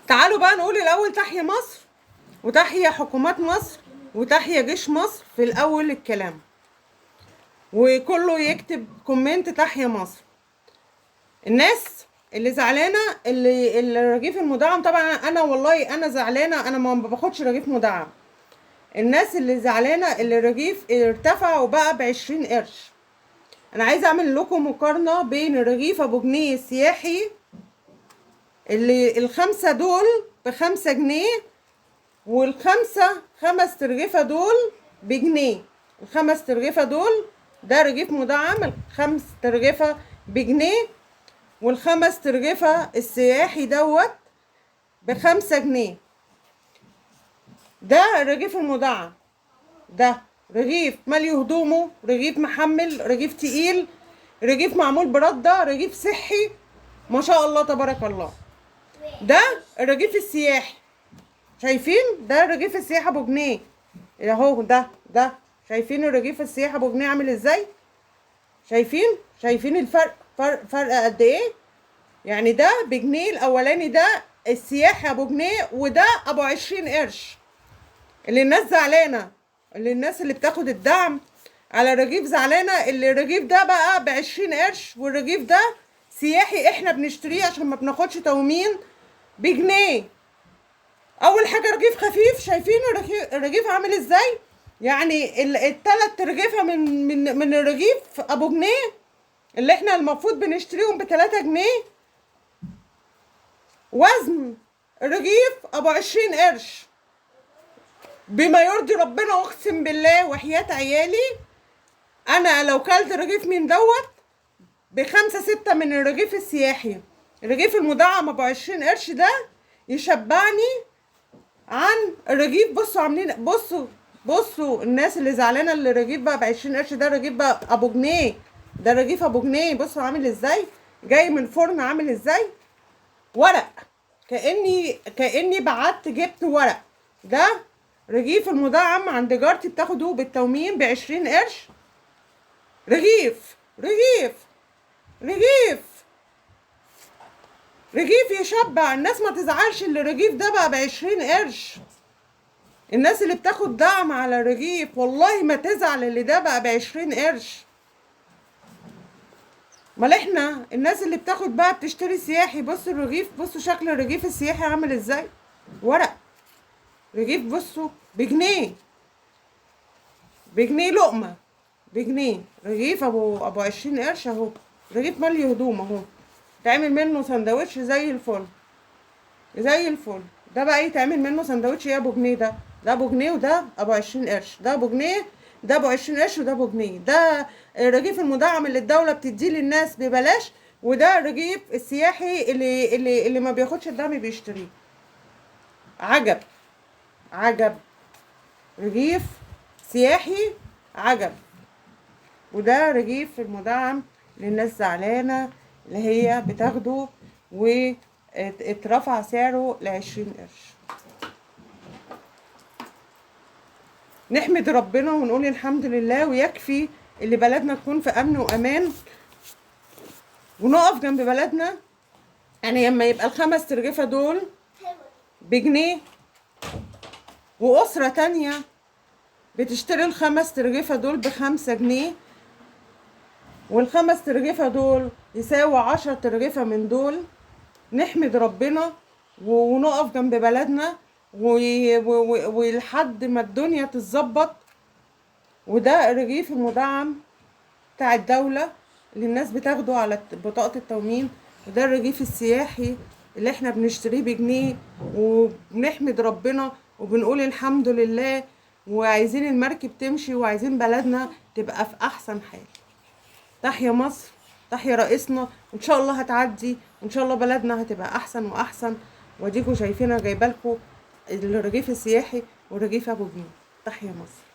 تعالوا بقى نقول الاول تحيا مصر، وتحيا حكومات مصر، وتحيا جيش مصر في الاول الكلام، وكله يكتب comment تحيا مصر. الناس اللي زعلانة اللي الرغيف المدعم، طبعا انا والله انا زعلانة، انا ما باخدش رغيف مدعم. الناس اللي زعلانة اللي الرغيف ارتفع وبقى ب20 قرش، انا عايزه اعمل لكم مقارنة بين الرغيف ابو جنيه السياحي اللي الخمسة دول ب5 جنيه، والخمسة 5 ترغيفه دول بجنيه. الخمس ترغيفه دول ده رغيف مدعم، الخمس ترغيفه بجنيه، والخمس ترغيفه السياحي دوت ب5 جنيه. ده الرغيف المدعم، ده رغيف مالي هدومه، رغيف محمل، رغيف تقيل، رغيف معمول برده، رغيف صحي ما شاء الله تبارك الله. ده الرغيف السياحي، شايفين؟ ده الرغيف السياحي ابو جنيه اهو، ده شايفين الرغيف السياحي ابو جنيه عامل ازاي؟ شايفين الفرق، فرق قد ايه؟ يعني ده بجنيه الاولاني، ده السياحي ابو جنيه، وده ابو 20 قرش. اللي الناس زعلانة، اللي الناس اللي بتاخد الدعم على الرغيف زعلانة، اللي الرغيف ده بقى ب20 قرش، والرغيف ده سياحي احنا بنشتريه عشان ما بناخدش تومين بجنيه. اول حاجة رغيف خفيف، شايفين الرغيف عامل ازاي؟ يعني التلات رغيفه من الرغيف ابو جنيه اللي احنا المفروض بنشتريهم ب3 جنيه، وزن الرغيف ابو 20 قرش بما يرضي ربنا. اقسم بالله وحياة عيالي انا لو كلت رغيف من دوت ب5 6 من الرغيف السياحي، الرغيف المدعم ابو 20 قرش ده يشبعني عن الرغيف. بصوا عاملين، بصوا الناس اللي زعلانة اللي الرغيف بقى ب20 قرش، ده الرغيف بقى ابو جنيه، ده الرغيف ابو جنيه. بصوا عامل ازاي، جاي من الفرن عامل ازاي، ورق، كاني بعت جبت ورق. ده رغيف المدعم عند جارتي بتاخده بالتومين ب20 قرش. رغيف رغيف رغيف رغيف يشبع الناس، ما تزعلش اللي الرغيف ده بقى ب20 قرش. الناس اللي بتاخد دعم على الرغيف والله ما تزعل اللي ده بقى ب20 قرش. امال احنا الناس اللي بتاخد بقى بتشتري سياحي. بصوا الرغيف، بصوا شكل الرغيف السياحي عامل ازاي، ورق رغيف، بصوا بجنيه، بجنيه لقمة، بجنيه رغيف ابو 20 قرش اهو، رغيف مالي هدوم اهو، تعمل منه سندوتش زي الفل زي الفل. ده بقى يتعمل منه سندوتش ايه ابو جنيه؟ ده ابو جنيه، وده ابو 20 قرش، ده ابو جنيه، ده ابو 20 قرش، وده ابو جنيه. ده الرغيف المدعم اللي الدولة بتديه للناس ببلاش، وده الرغيف السياحي اللي اللي اللي ما بياخدش الدعم بيشتريه. عجب عجب، رغيف سياحي عجب. وده رغيف المدعم للناس زعلانة اللي هي بتاخده واترفع سعره ل20 قرش. نحمد ربنا ونقول الحمد لله، ويكفي اللي بلدنا تكون في امن وامان، ونقف جنب بلدنا. يعني لما يبقى الخمس ترغيفه دول بجنيه، واسره تانية بتشتري الخمس ترغيفه دول ب5 جنيه، والخمس ترغيفه دول يساوي 10 ترغيفه من دول، نحمد ربنا ونقف جنب بلدنا ولحد ما الدنيا تتظبط. وده الرغيف المدعم بتاع الدولة اللي الناس بتاخده على بطاقة التومين، وده الرغيف السياحي اللي احنا بنشتريه بجنيه، وبنحمد ربنا وبنقول الحمد لله، وعايزين المركب تمشي، وعايزين بلدنا تبقى في احسن حال. تحيا مصر، تحيا رئيسنا، وان شاء الله هتعدي، وان شاء الله بلدنا هتبقى احسن واحسن. واديكوا شايفينها جايبالكوا الرغيف السياحي والرغيف ابو جنيه. تحيا مصر.